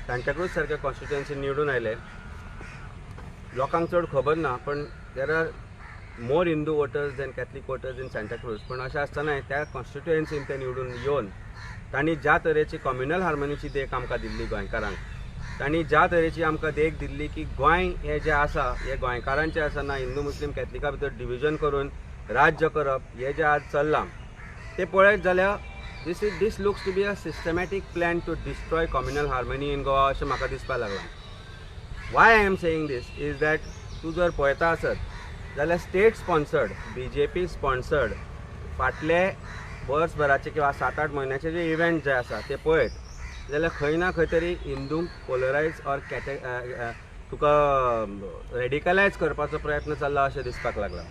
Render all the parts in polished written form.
सांताक्रूज सारक्या कॉन्स्टिट्युएन्सी निवडून आयले. लोकांक चड खबर ना, पण there are more Hindu voters than Catholic voters in Santa Cruz. पण अशें आसतनाय त्या कॉन्स्टिट्युएन्सीन ते निवडून येवन तांणी ज्या तरेची कम्युनल हार्मोनीची देख आमकां दिल्ली गोंयकारांक, तांणी ज्या तरेची आमकां देख दिल्ली की गोंय हें जें आसा हें गोंयकारांचें आसा ना हिंदू मुस्लीम कॅथलिका भितर डिविजन करून राज्य करप हें जें आज चल्लां तें पळयत जाल्यार this looks to be a systematic plan to destroy communal harmony in Goa अशें म्हाका दिसपाक लागलां. Why I am saying this is that तूं जर पळयता आसत जाल्यार स्टेट स्पॉन्सर्ड, बीजेपी स्पॉन्सर्ड फाटले वर्सभराचे किंवा 7-8 म्हयन्याचे जे इव्हेंट जे आसा ते पळयत जाल्यार खंय ना खंय तरी हिंदूंक पोलरायज ऑर कॅटे तुका रेडिकलायज करपाचो प्रयत्न चल्ला अशें दिसपाक लागला.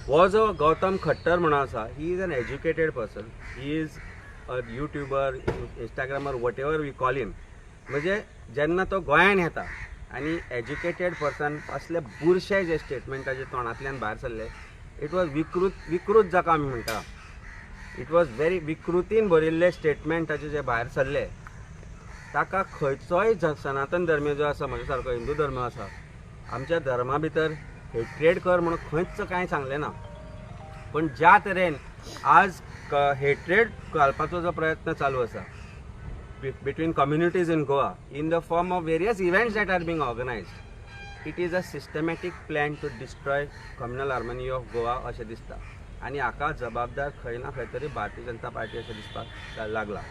हो जो गौतम खट्टर म्हणून आसा, he is an educated person, he is a YouTuber, Instagrammer, whatever we call him. म्हणजे जेन्ना तो गोंयान येता आनी एज्युकेटेड पर्सन असले बुरशे जे स्टेटमेंट ताजे तोंडांतल्यान भायर सरले, it was विकृत जाका आमी म्हणटा, it was very विकृतीन भरिल्ले स्टेटमेंट ताजे जे भायर सरले, ताका खंयचोय सनातन धर्मीय जो आसा, म्हज्या सारको हिंदू धर्म आसा, आमच्या धर्मा भितर हेट्रेड कर म्हणून खंयच कांय सांगलें ना. पण ज्या तरेन आज हेट्रेड घालपाचो जो प्रयत्न चालू आसा between communities in Goa in the form of various events that are being organized, it is a systematic plan to destroy communal harmony of Goa अशें दिसता. आनी हाका जबाबदार खंय ना खंय तरी भारतीय जनता पार्टी अशें दिसपाक लागला.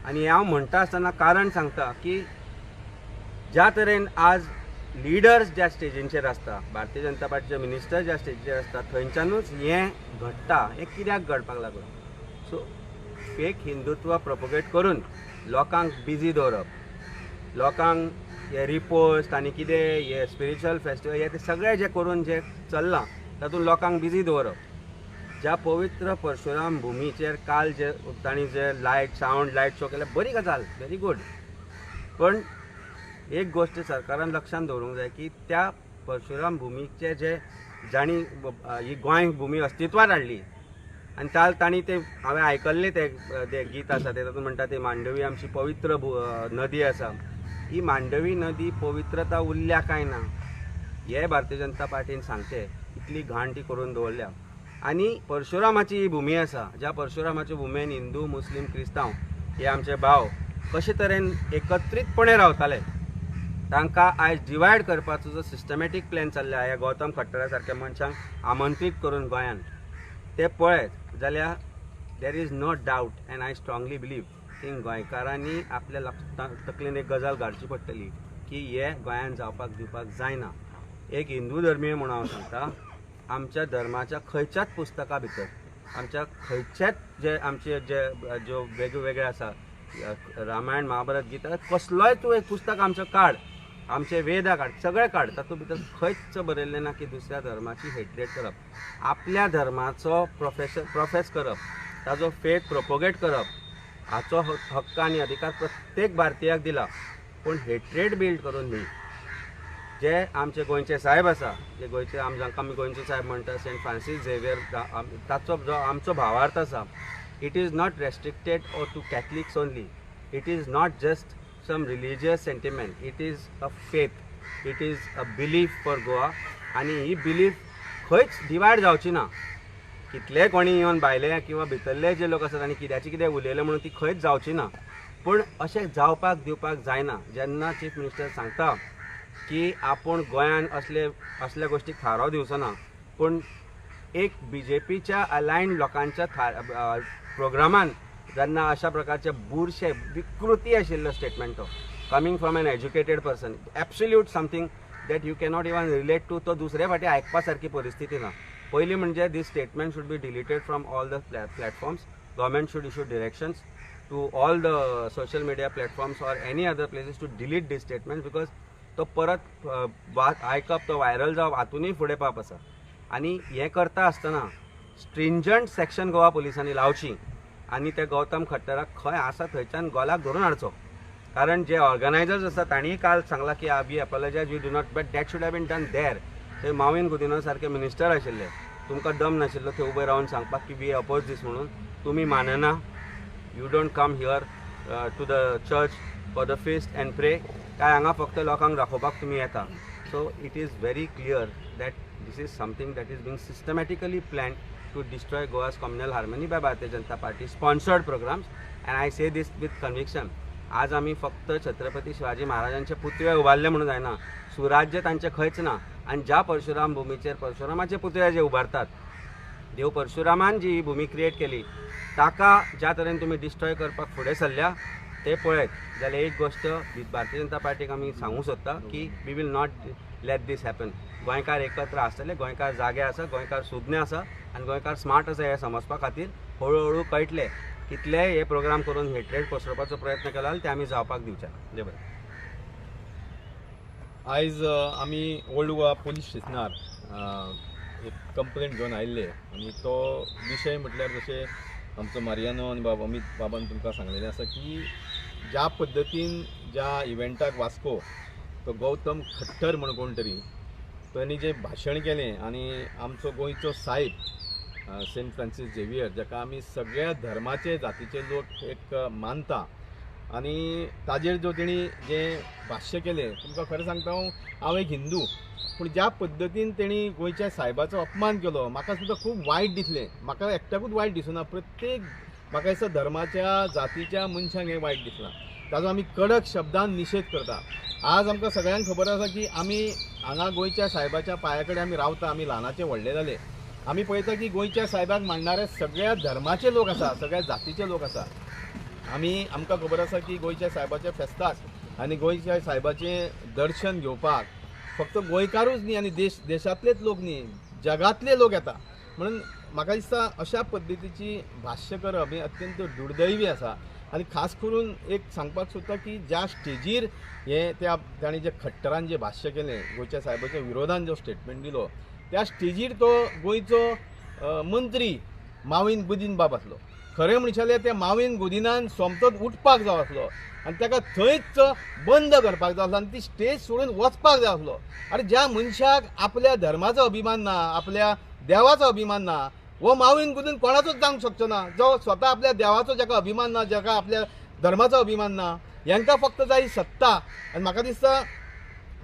आनी हांव म्हणटा आसतना कारण सांगता की ज्या तरेन आज लिडर्स ज्या स्टेजींचेर आसता, भारतीय जनता पार्टीचे मिनिस्टर ज्या स्टेजीचेर आसता, थंयच्यानूच हें घडटा. हें कित्याक घडपाक लागलां? सो फेक हिंदुत्व प्रोपोगेट करून लोकांक बिजी दवरप, लोकांक हे रिपोस्ट आनी कितें हे स्पिरिच्युअल फेस्टिवल हे ते सगळें जें करून जें चल्लां तातूंत लोकांक बिजी दवरप. ज्या पवित्र परशुराम भुमीचेर काल जे तांणी जे लायट सावंड लायट शो केले, बरी गजाल, व्हेरी गूड. पण एक गोश्ट सरकारान लक्षांत दवरूंक जाय की त्या परशुराम भुमीचे जे जांणी ही गोंय भुमी अस्तित्वात हाडली आनी तांणी ते हांवें आयकल्लें ते गीत आसा ते तातूंत म्हणटा ते मांडवी आमची पवित्र नदी आसा. ही मांडवी नदी पवित्रता उरल्या काय ना हे भारतीय जनता पार्टीन सांगचें, इतली घाण ती करून दवरल्या. आनी परशुरामाची ही भुमी आसा, ज्या परशुरामाच्या भुमेन हिंदू मुस्लीम क्रिस्तांव हे आमचे भाव कशे तरेन एकत्रीतपणे रावताले, तांकां आयज डिवायड करपाचो जो सिस्टमॅटीक प्लॅन चल्ला ह्या गौतम खट्टरा सारक्या मनशांक आमंत्रीत करून गोंयान ते पळयत जाल्यार there is no doubt and I strongly believe की गोंयकारांनी आपल्या तकलेन एक गजाल घालची पडटली की हे गोंयान जावपाक दिवपाक जायना. एक हिंदू धर्मीय म्हणून हांव सांगता, आमच्या धर्माच्या खंयच्याच पुस्तका भितर, आमच्या खंयच्याच जे आमचे जे ज्यो वेगळे आसा रामायण महाभारत गीता कसलोय तूं एक पुस्तक आमचें काड, आमचे वेदा काड, सगळें काड, तातूंत भितर खंयच बरयल्लें ना की दुसऱ्या धर्माची हेट्रेड करप. आपल्या धर्माचो प्रोफेस करप, ताजो फेथ प्रोपोगेट करप हाचो हक्क आनी अधिकार प्रत्येक भारतीयाक दिला. पूण हेट्रेड बिल्ड करून न्ही. जे आमचे गोंयचे साहेब आसा, जे गोंयचे जांकां आमी गोंयचे साहेब म्हणटा, सेंट फ्रांसीस झेवियर, ताचो जो आमचो भावार्थ आसा, it is not restricted or to Catholics only. It is not just some religious sentiment, it is a faith, it is a belief for Goa. आनी ही बिलीफ खंयच डिवायड जावची ना. कितले कोणी येवन भायले किंवा भितरले जे लोक आसात आनी कित्याचे कितें उलयले म्हणून ती खंयच जावची ना. पूण अशें जावपाक दिवपाक जायना. जेन्ना चीफ मिनिस्टर सांगता की आपूण गोंयान असल्या गोश्टीक थाराव दिवचो ना, पूण एक बीजेपीच्या अलायन्ड लोकांच्या प्रोग्रामान जेन्ना अशा प्रकारचे बुरशे विकृती आशिल्लो स्टेटमेंट तो coming from an educated person, absolute something that you cannot even relate to, तो दुसरे फाटी आयकपा सारकी परिस्थिती ना. पयलीं म्हणजे this statement should be deleted from all the platforms. Government should issue directions to all the social media platforms or any other places to delete this statement, because तो परत आयकप, तो व्हायरल जावप हातूनय फुडें पाप आसा. आनी हें करता आसतना स्ट्रिंजंट सेक्शन गोवा पुलिसांनी लावची आनी त्या गौतम खट्टराक खंय आसा थंयच्यान गोलाक धरून हाडचो. कारण जे ऑर्गनायजर्स आसा तांणीय काल सांगलां की we apologise, we do not, but that should have been done there. थंय माविन गुदिन्हो सारके मिनिस्टर आशिल्ले, तुमकां दम नाशिल्लो थंय उबे रावन सांगपाक की we oppose दीस म्हणून. तुमी मानना, you don't come here to the church for the feast and pray, काय हांगा फक्त लोकांक दाखोवपाक तुमी येता? So it is very clear that this is something that is being systematically planned to destroy Goa's communal harmony by Bharatiya Janata Party sponsored programs, and I say this with conviction. आज आमी फक्त छत्रपती शिवाजी महाराजांचे पुतळे उबारले म्हणून जायना, सुराज्य तांचें खंयच ना. आनी ज्या परशुराम भुमीचेर परशुरामाचे पुतळे जे उबारतात, देव परशुरामान जी ही भुमी क्रिएट केली ताका ज्या तरेन तुमी डिस्ट्रॉय करपाक फुडें सरल्या ते पळयत जाल्यार एक गोश्ट भारतीय जनता पार्टीक आमी सांगूंक सोदता की we will not let this happen. गोंयकार एकत्र आसतले, गोंयकार जागे आसा, गोंयकार सुज्ञ आसा आनी गोंयकार स्मार्ट आसा हें समजपा खातीर हळू हळू कळटलें. कितलेय हे प्रोग्राम करून हेट्रेड पसरोवपाचो प्रयत्न केला जाल्यार ते आमी जावपाक दिवचे ना. बरें, आयज आमी ओल्ड गोवा पोलीस स्टेशनार एक कंप्लेंट घेवन आयिल्ले आनी तो विशय म्हटल्यार जशें आमचो मारियानो आनी बाब अमीत बाबान तुमकां सांगलेलें आसा की ज्या पद्दतीन ज्या इव्हेंटाक वास्को तो गौतम खट्टर म्हण कोण तरी तांणी जें भाशण केलें आनी आमचो गोंयचो सायब सेंट फ्रांसीस झेवियर जाका आमी सगळ्या धर्माचे जातीचे लोक एक मानता आनी ताजेर जो तेणी जें भाश्य केलें, तुमकां खरें सांगता हांव एक हिंदू, पूण ज्या पद्दतीन तेणी गोंयच्या सायबाचो अपमान केलो म्हाका सुद्दां खूब वायट दिसलें. म्हाका एकट्याकूच वायट दिसूना, प्रत्येक म्हाका दिसता धर्माच्या जातीच्या मनशांक हें वायट दिसलां. ताजो आमी कडक शब्दान निशेध करता. आज आमकां सगळ्यांक खबर आसा की आमी हांगा गोंयच्या सायबाच्या पांया कडेन आमी रावता, आमी ल्हानाचे व्हडले जाले. आमी पळयता की गोंयच्या सायबाक मांडणारे सगळ्या धर्माचे लोक आसा, सगळ्या जातीचे लोक आसा. आमी आमकां खबर आसा की गोंयच्या सायबाच्या फेस्ताक आनी गोंयच्या सायबाचें दर्शन घेवपाक फक्त गोंयकारूच न्ही आनी देशांतलेच लोक न्ही, जगांतले लोक येता. म्हणून म्हाका दिसता अशा पद्दतीची भाश्य करप हें अत्यंत दुर्दैवी आसा. आनी खास करून एक सांगपाक सोदता की ज्या स्टेजीर हें त्या ताणें जे खट्टरान जें भाश्य केलें, गोंयच्या सायबाच्या विरोधान जो स्टेटमेंट दिलो, त्या स्टेजीर तो गोंयचो मंत्री माविन गुदीन बाब आसलो. खरें म्हणशात जाल्यार त्या माविन गुदीनान सोमतोच उठपाक जाय आसलो आनी ताका थंयच बंद करपाक जाय आसलो आनी ती स्टेज सोडून वचपाक जाय आसलो. आनी ज्या मनशाक आपल्या धर्माचो अभिमान ना, आपल्या देवाचो अभिमान ना, हो माविन गुदीन कोणाचोच जावंक शकचो ना. जो स्वता आपल्या देवाचो जाका अभिमान ना, जाका आपल्या धर्माचो अभिमान ना, हांकां फक्त जाय सत्ता. आनी म्हाका दिसता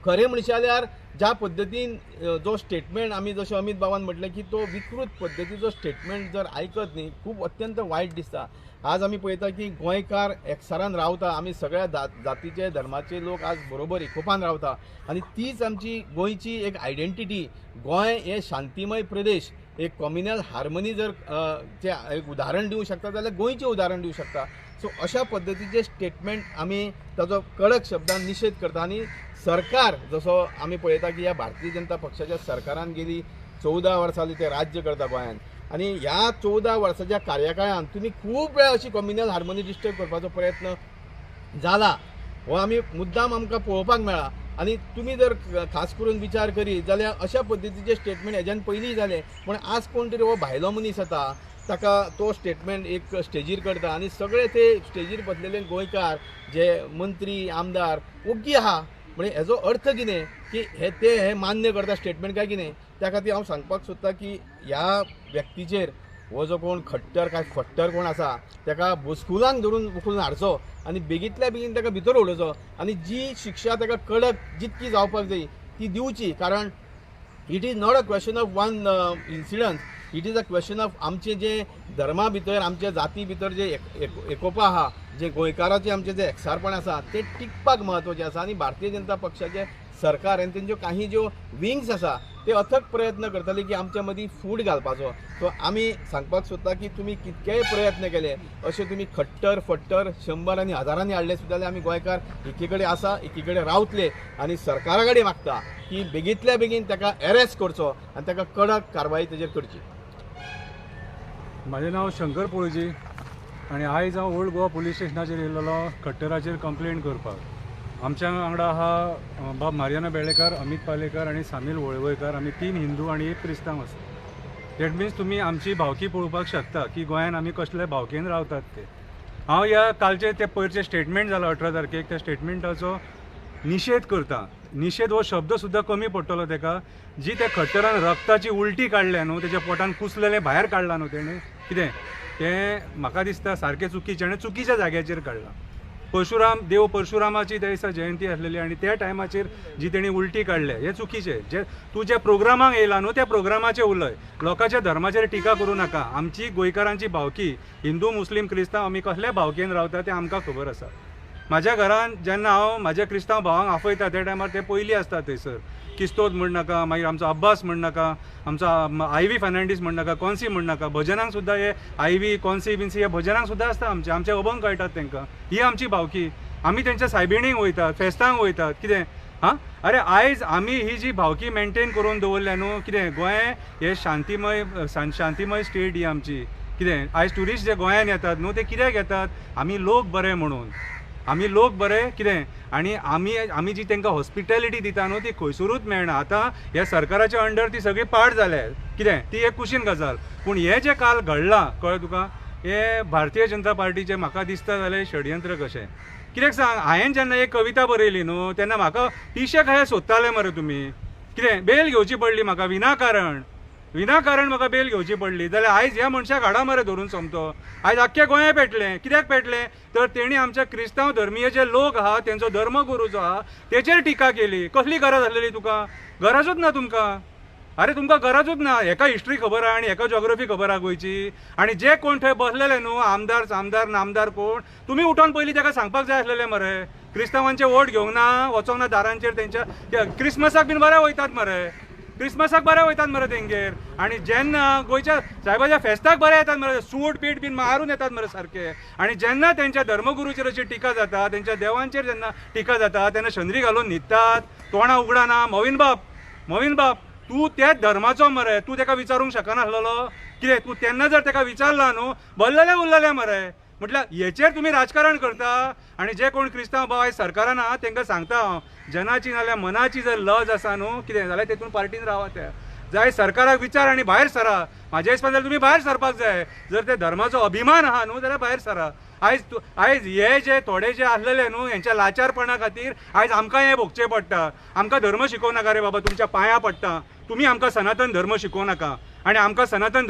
खरें म्हणशात जाल्यार ज्या पद्दतीन जो स्टेटमेंट आमी जशें अमीत बाबान म्हटलें की तो विकृत पद्दतीचो स्टेटमेंट जर आयकत न्ही, खूब अत्यंत वायट दिसता. आज आमी पळयता की गोंयकार एकसारान रावता, आमी सगळ्या जातीचे धर्माचे लोक आज बरोबर एकोपान रावता आनी तीच आमची गोंयची एक आयडेंटिटी. गोंय हें शांतीमय प्रदेश, एक कॉम्युनल हार्मनी जर एक उदाहरण दिवंक शकता जाल्यार गोंयचें उदाहरण दिवंक शकता. सो अशा पद्दतीचे स्टेटमेंट आमी ताजो कडक शब्दान निशेध करता. आनी सरकार जसो आमी पळयता की ह्या भारतीय जनता पक्षाच्या सरकारान गेली 14 वर्सां जालीं ते राज्य करता गोंयांत आनी ह्या 14 वर्साच्या कार्यकाळान तुमी खूब वेळा अशी कॉम्युनल हार्मनी डिस्टर्ब करपाचो प्रयत्न जाला, हो आमी मुद्दाम आमकां पळोवपाक मेळ्ळा. आनी तुमी जर खास करून विचार करीत जाल्यार अशा पद्दतीचे स्टेटमेंट हेज्यान पयलीं जालें, पूण आज कोण तरी हो भायलो मनीस येता ताका तो स्टेटमेंट एक स्टेजीर करता आनी सगळे ते स्टेजीर बसलेले गोंयकार जे मंत्री आमदार ओग्गी आहा. म्हणजे हेजो अर्थ कितें की हे ते हे मान्य करता स्टेटमेंट काय कितें? त्या खातीर हांव सांगपाक सोदता की ह्या व्यक्तीचेर हो जो कोण खट्टर काय फट्टर कोण आसा ताका बोस्कुलान धरून उखलून हाडचो आनी बेगींतल्या बेगीन ताका भितर उडोवचो आनी जी शिक्षा ताका कडक जितकी जावपाक जाय ती दिवची. कारण it is not a question of one incident, it is a question of आमचे जे धर्मा भितर आमच्या जाती भितर जे एकोपा आहा, जे गोंयकाराचे आमचे जे एकसारपण आसा ते टिकपाक म्हत्वाचें आसा. आनी भारतीय जनता पक्षाचे सरकार आनी तेंच्यो काही ज्यो विंग्स आसा ते अथक प्रयत्न करतले की आमच्या मदीं फूट घालपाचो. सो आमी सांगपाक सोदता की तुमी कितकेय प्रयत्न केले अशे तुमी खट्टर फट्टर 100 आनी हजारांनी हाडले सुद्दां जाल्यार आमी गोंयकार एकी कडेन आसा, एकी कडेन रावतले आनी सरकारा कडेन मागता की बेगींतल्या बेगीन ताका एरेस्ट करचो आनी ताका कडक कारवाय तेजेर करची. म्हाजें नांव शंकर पोळजी आनी आयज हांव ओल्ड गोवा पोलीस स्टेशनाचेर येयलेलो खट्टराचेर कंप्लेन करपाक. आमच्या वांगडा आहा बाब मारियाना बेळेकार, अमीत पालेकर आनी सामील वळवयकर. आमी 3 हिंदू आनी 1 क्रिस्तांव आसा. That means तुमी आमची भावकी पळोवपाक शकता की गोंयान आमी कसले भावकेन रावतात ते. हांव ह्या कालचे ते पयरचें स्टेटमेंट जालां 18 तारखेक, त्या स्टेटमेंटाचो निशेध करता. निशेध हो शब्द सुद्दां कमी पडटलो तेका. जी त्या खट्टरान रक्ताची उलटी काडल्या न्हू, तेच्या पोटान कुसलेलें भायर काडलां न्हू तेणें, कितें तें म्हाका दिसता सारकें चुकीचें आनी चुकीच्या जाग्याचेर काडलां. परशुराम देव परशुरामाची त्या दिसा जयंती आसलेली आनी त्या टायमाचेर जी तेणी उल्टी काडल्या हें चुकीचें. जे तूं ज्या प्रोग्रामाक येयला न्हू त्या प्रोग्रामाचेर उलय, लोकांच्या धर्माचेर टिका करूं नाका. आमची गोंयकारांची भावकी, हिंदू मुस्लीम क्रिस्तांव आमी कसल्या भावकेन रावता तें आमकां खबर आसा. म्हाज्या घरान जेन्ना हांव म्हाज्या क्रिस्तांव भावांक आपयता त्या टायमार ते पयलीं आसता थंयसर. किस्तोद म्हण नाका, मागीर आमचो अब्बास म्हण नाका, आमचो आयवी फर्नांडीस म्हण नाका, कॉन्सी म्हण नाका. भजनांक सुद्दां हे आयवी कॉन्सी बिन्सी हे भजनांक सुद्दां आसता आमचे, आमचे अभंग कळटात तांकां. ही आमची भावकी. आमी तेंच्या सायबिणींक वयतात, फेस्तांक वयतात, कितें हां. अरे आयज आमी ही जी भावकी मेंटेन करून दवरल्या न्हू, कितें गोंय हे शांतीमय शांतीमय स्टेट ही आमची. कितें आयज ट्युरिस्ट जे गोंयान येतात न्हू ते कित्याक येतात? आमी लोक बरे म्हणून, आमी लोक बरे कितें. आनी आमी आमी जी तांकां हॉस्पिटॅलिटी दिता न्हू ती खंयसरूच मेळना. आतां ह्या सरकाराच्या अंडर ती सगळी पाड जाल्या, कितें ती एक कुशीन गजाल. पूण हें जें काल घडलां कळ्ळें तुका, हें भारतीय जनता पार्टीचें म्हाका दिसता जाल्यार षडयंत्र कशें. कित्याक सांग, हांवें जेन्ना एक कविता बरयली न्हू तेन्ना म्हाका पिशे खाय सोदताले मरे तुमी. कितें बेल घेवची पडली म्हाका विनाकारण, विनाकारण म्हाका बेल घेवची पडली. जाल्यार आयज ह्या मनशाक हाडा मरे धरून सोमतो. आयज आख्खे गोंया पेटलें. कित्याक पेटलें? तर तेणी आमच्या क्रिस्तांव धर्मीय जे लोक आहा, तेंचो धर्मगुरू जो आहा तेचेर टिका केली. कसली गरज आसलेली तुका? गरजूच ना तुमकां. अरे तुमकां गरजूच ना. हेका हिस्ट्री खबर आहा आनी हेका जॉग्रफी खबर आहा गोंयची. आनी जे कोण थंय बसलेले न्हू आमदार आमदार नामदार कोण, तुमी उठोन पयलीं तेका सांगपाक जाय आसलेले मरे. क्रिस्तांवांचे वोट घेवंक ना, वचोंक ना दारांचेर तेंच्या. क्रिसमसाक बीन बरे वयतात मरे, क्रिसमसाक बरे वयतात मरे तेंगेर. आनी जेन्ना गोंयच्या सायबाच्या फेस्ताक बरे येतात मरे, सूट पीट बीन मारून येतात मरे सारके. आनी जेन्ना तेंच्या धर्मगुरूचेर अशी टिका जाता, तेंच्या देवांचेर जेन्ना टिका जाता तेन्ना शंद्री घालून न्हिदतात, तोंडां उगडाना. मोविन बाब, मोविन बाब तूं त्याच धर्माचो मरे, तूं तेका विचारूंक शकनासलेलो कितें? तूं तेन्ना जर तेका विचारला न्हू बल्लले उरलेले मरे. म्हटल्यार हेचेर तुमी राजकारण करता. आनी जे कोण क्रिस्तांव भाव आयज सरकारान आहा तांकां सांगता हांव, जनाची नाल्यार मनाची जर लज आसा न्हू कितें जाल्यार तेतून पार्टीन रावा. त्या जाय सरकाराक विचार आनी भायर सरा. म्हाज्या हिसपान जाल्यार तुमी भायर सरपाक जाय. जर ते धर्माचो अभिमान आहा न्हू जाल्यार भायर सरा. आयज आयज हे जे थोडे जे आसलेले न्हू हेंच्या लाचारपणा खातीर आयज आमकां हें भोगचें पडटा. आमकां धर्म शिकोवं नाका रे बाबा, तुमच्या पांयां पडटा. तुमी आमकां सनातन धर्म शिकोवं नाका. आनी आमकां सनातन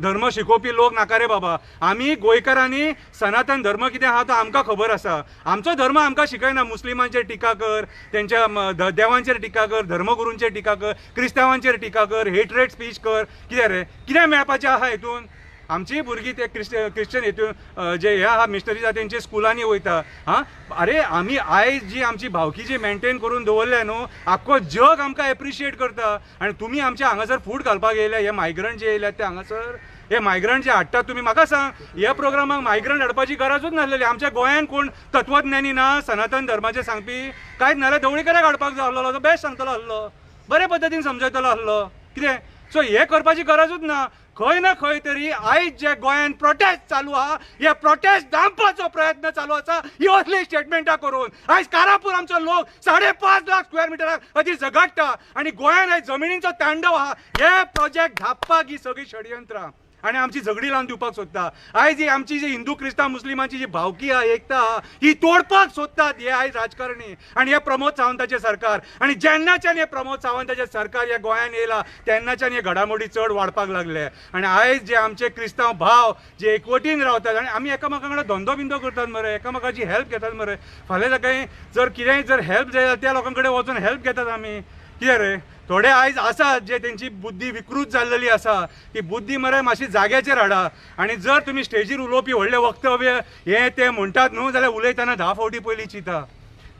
धर्म शिकोवपी लोक नाका रे बाबा. आमी गोंयकारांनी सनातन धर्म कितें आहा तो आमकां खबर आसा. आमचो धर्म आमकां शिकयना मुस्लिमांचेर टिका कर, तेंच्या देवांचेर टिका कर, धर्मगुरूंचेर टिका कर, क्रिस्तांवांचेर टिका कर, हेटरेट स्पीच कर. कितें रे, कितें मेळपाचें आहा हेतून? आमची भुरगीं ते क्रिश्चन हेतून जे हे आहा मिशनरीज आहा तेंच्या स्कुलांनी वयता. हां, अरे आमी आयज जी आमची भावकी जी मेंटेन करून दवरल्या न्हू, आख्खो जग आमकां एप्रिशिएट करता. आनी तुमी आमच्या हांगासर फूड घालपाक येयल्या, हे मायग्रंट जे येयल्यात ते हांगासर, हे मायग्रंट जे हाडटात तुमी, म्हाका सांग ह्या प्रोग्रामाक मायग्रंट हाडपाची गरजूच नासलेली. आमच्या गोंयान कोण तत्वज्ञानी ना सनातन धर्माचें सांगपी कांयच नाल्यार ढवळीकराक हाडपाक जाय आसलो, तो बेस्ट सांगतलो आसलो, बरे पद्दतीन समजयतलो आसलो कितें. सो हें करपाची गरजूच ना. खंय ना खंय तरी आयज जे गोंयान प्रोटेस्ट चालू आहा, हे प्रोटेस्ट दामपाचो प्रयत्न चालू आसा ही असली स्टेटमेंटां करून. आयज कारापूर आमचो लोक 5.5 लाख स्क्वेअर मिटराक अती झगडटा आनी गोंयान आयज जमिनीचो तांडव आहा. हे प्रोजेक्ट धापपाक ही सगळी षडयंत्रां आनी आमची झगडी लावन दिवपाक सोदता. आयज ही आमची जी हिंदू क्रिस्तांव मुस्लिमांची जी भावकी आहा, एकता आहा, ही तोडपाक सोदतात हे आयज राजकारणी आनी हे प्रमोद सावंताचें सरकार. आनी जेन्नाच्यान हे प्रमोद सावंताचें सरकार ह्या गोंयान येयला तेन्नाच्यान हे घडामोडी चड वाडपाक लागले. आनी आयज जे आमचे क्रिस्तांव भाव जे एकवटीन रावतात आनी आमी एकामेकां वांगडा धंदो बिंदो करतात मरे, एकामेकाची हेल्प घेतात मरे. फाल्यां सकाळीं जर कितेंय जर हेल्प जाय जाल्यार त्या लोकां कडेन वचून हेल्प घेतात आमी. कितें रे, थोडे आयज आसात जे तेंची बुद्धी विकृत जाल्लेली आसा, ती बुद्धी मरे मातशी जाग्याचेर हाडा. आनी जर तुमी स्टेजीर उलोवपी व्हडलें वक्तव्य हें तें म्हणटात न्हू जाल्यार उलयतना 10 फावटी पयलीं चिंता,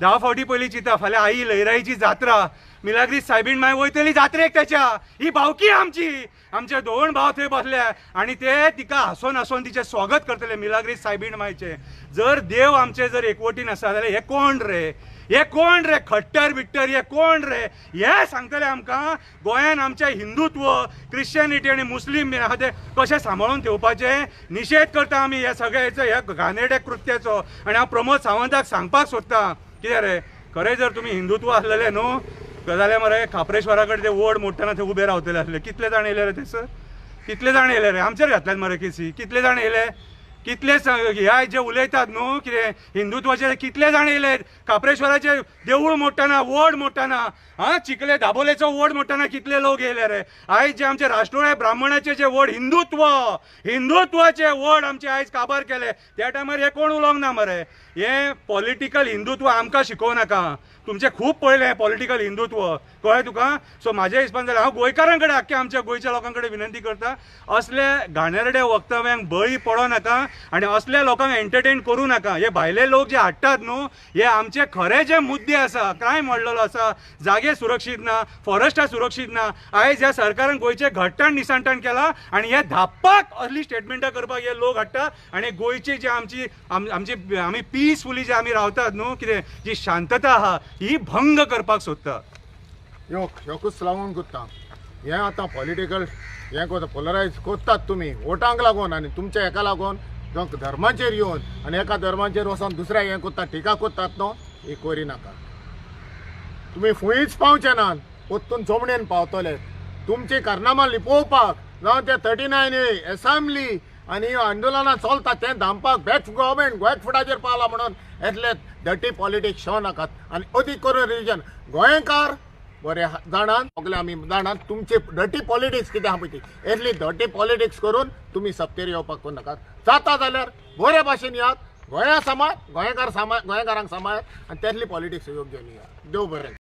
10 फावटी पयलीं चिंता. फाल्यां आई लयराईची जात्रा, मिलाग्रीस सायबीण माय वयतली जात्रेक तेच्या, ही भावकी आमची, आमचे दोन भाव थंय बसल्या आनी ते तिका हांसोन हांसोन तिचें स्वागत करतले मिलाग्रीस सायबीण मायचें. जर देव आमचे जर एकवटीन आसा जाल्यार हे कोण रे, हे कोण रे खट्टर बिट्टर, हे कोण रे हे सांगतले आमकां गोंयान आमचें हिंदुत्व, क्रिश्चियनिटी आनी मुस्लीम बीन आहा ते कशें सांबाळून ठेवपाचें. निशेध करता आमी ह्या सगळ्याचो, ह्या घाणेरड्या कृत्याचो. आनी हांव प्रमोद सावंताक सांगपाक सोदता कितें रे, खरें जर तुमी हिंदुत्व आसलेले न्हू जाल्यार मरे खाप्रेश्वरा कडेन ते वड मोडटना थंय उबे रावतले आसले. कितले जाण येयले रे थंयसर, कितले जाण येयले रे, आमचेर घातल्यात मरे केसी. कितले जाण येयले, कितले ह्या जे उलयतात न्हू कितें हिंदुत्वाचे, कितले जाण येयले खाप्रेश्वराचे देवूळ मोडटना, वड मोडटना, हा चिखले दाबोलेचो वड मोडटना कितले लोक येयले रे. आयज जे आमचे राष्ट्रोळे ब्राह्मणाचे जे वड, हिंदुत्व हिंदुत्वाचे वड आमचे आयज काबार केले, त्या टायमार हे कोण उलोवंक ना मरे. हे पॉलिटिकल हिंदुत्व आमकां शिकोवं नाका, तुमचें खूब पळयलें पॉलिटिकल हिंदुत्व, कळ्ळें तुका. सो म्हाज्या हिसपान जाल्यार हांव गोंयकारां कडेन, आख्ख्या आमच्या गोंयच्या लोकां कडेन विनंती करता, असले घाणेरडे वक्तव्यांक बळी पडों नाका आनी असल्या लोकांक एंटरटेन करूं नाका. हे भायले लोक जे हाडटात न्हू, हे आमचे खरे जे मुद्दे आसा, क्रायम वाडलेलो आसा, जागे सुरक्षीत ना, फॉरेस्टां सुरक्षीत ना, आयज ह्या सरकारान गोंयचें घट्टाण निसणटाण केलां आनी हे धापपाक असली स्टेटमेंटां करपाक हे लोक हाडटा. आनी गोंयची जी आमची आमची आमी पिसफुली जे आमी रावतात न्हू, कितें जी शांतता आहा ही भंग करपाक सोदता. योकूच लागून करता हें आतां पॉलिटिकल हें करता, पोलरायज करतात तुमी वोटांक लागून आनी तुमच्या हेका लागून धर्माचेर येवन आनी एका धर्माचेर वचोन दुसऱ्या हें करता, टिका करतात न्हू, ही करी नाका. तुमी फुंयच पावचे नात, परतून जमणेन पावतले. तुमची कारनामां लिपोवपाक जावं ते 39A assembly आनी आंदोलनां चलता तें धांपपाक बॅक गव्हर्मेंट बॅक फुटाचेर पावला म्हणून येतले डर्टी पॉलिटिक्स शो नाकात. आनी अदीक करून रिलीजन गोंयकार बरे जाणात, सगळे आमी जाणात तुमचे डर्टी पॉलिटिक्स कितें आहा पळय ती, येतली डर्टी पॉलिटिक्स करून तुमी सत्तेर येवपाक नाकात. जाता जाल्यार बरे भाशेन यात, गोंया सांबाळ, गोंयकार सांबाळ, गोंयकारांक सांबाळात आनी तेतली पॉलिटिक्स योग्य न्ही. देव बरें.